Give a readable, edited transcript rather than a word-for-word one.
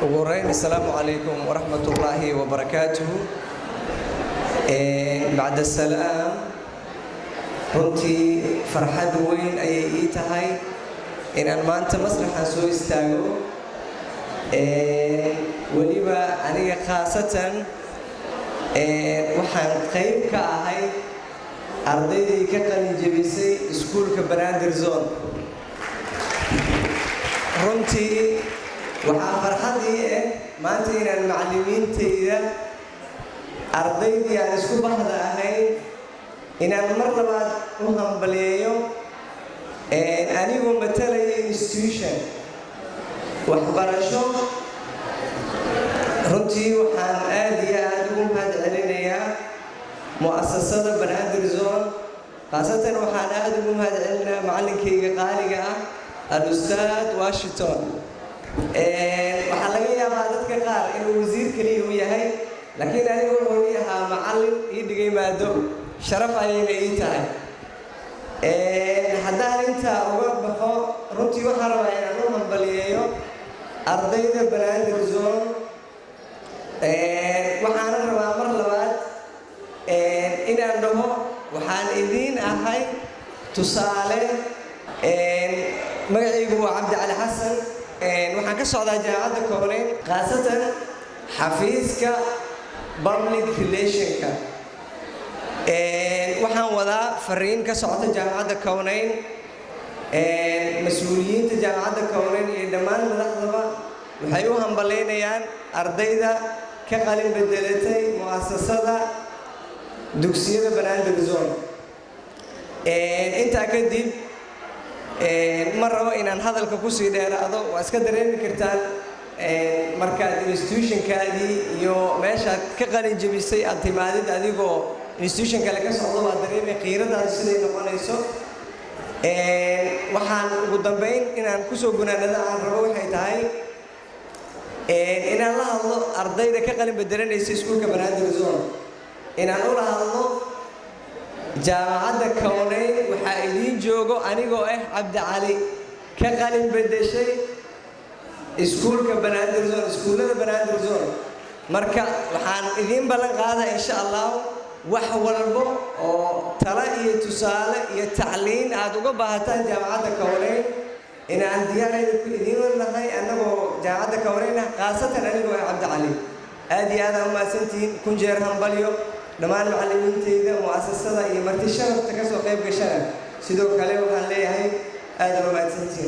Ugu horeyn, assalaamu calaykum waraxmat ullaahi wabarakaatuhu. Bacda salaam, runtii farxad weyn ayay ii tahay inaan maanta masraxan soo istaago. Weliba aniga khaasatan waxaan qayb ka ahay ardaydii ka qalin jebisay iskuulka Banaadir Zone. Runtii waxaa farxadii ah maanta inaan macallimiintayda, ardaydii aan isku bahda ahayn, inaan mar labaad u hambaliyeeyo anigoo matalaya institution waxbarasho. Runtii waxaan aad iyo aad ugu mahad celinayaa mu'asasada Banaadir Zone. Khaasatan waxaan aad ugu mahad celinayaa macallinkayga qaaliga ah, al-ustaad Washington. Waxaa laga yaabaa dadka qaar inuu wasiir keliya u yahay, laakiin anigu wuxuu ii ahaa macallin ii dhigay maado, sharaf ayayna ii tahay. Haddaan intaa uga baxo, runtii waxaan rabaa inaan u hambaliyeeyo ardayda Banaadir Zone. Waxaana rabaa mar labaad inaan dhaho waxaan idiin ahay tusaale. Magacaygu waa Cabdi Cali Xasan. Waxaan ka socdaa Jaamacadda Kooneyn, khaasatan xafiiska public relationka. Waxaan wadaa fariin ka socota Jaamacadda Kowneyn. Mas-uuliyiinta Jaamacadda Kowneyn iyo dhammaan madaxdaba waxay u hambalaynayaan ardayda ka qalin bedelatay mu'asasada dugsiyada Banaadir Zone. Intaa kadib, ma rabo inaan hadalka kusii dheeraado. Waa iska dareemi kartaan markaad institutionkaadii iyo meeshaad ka qalin jebisay aad timaadid adigoo institution kale ka socdo, waad dareemay qiiradaadu siday noqonayso. Waxaan ugu dambeyn inaan kusoo gunaanada aan rabo waxay tahay inaan la hadlo ardayda ka qalin bedelanaysa iskuulka Banaadir Zone, inaan ula hadlo Jaamacadda Kowneyn. Waxaa idiin joogo anigoo ah Cabdi Cali, ka qalin bedeshay iskuulka Banaadir Zone, iskuullada Banaadir Zone. Marka waxaan idiin ballan qaadaa, insha Allah, wax walbo oo talo iyo tusaale iyo tacliin aad uga baahataan Jaamacadda Kowneyn inaan diyaar idiin nahay, annagoo Jaamacadda Kowneyn ah, khaasatan anigoo ah Cabdi Cali. Aad iyo aad aa umahadsantihiin. Kun jeer hambalyo dhammaan macallimiinteyda, mu'asasada iyo marti sharafta ka soo qayb gashana. Sidoo kale waxaan leeyahay aad aa umahadsantihiin.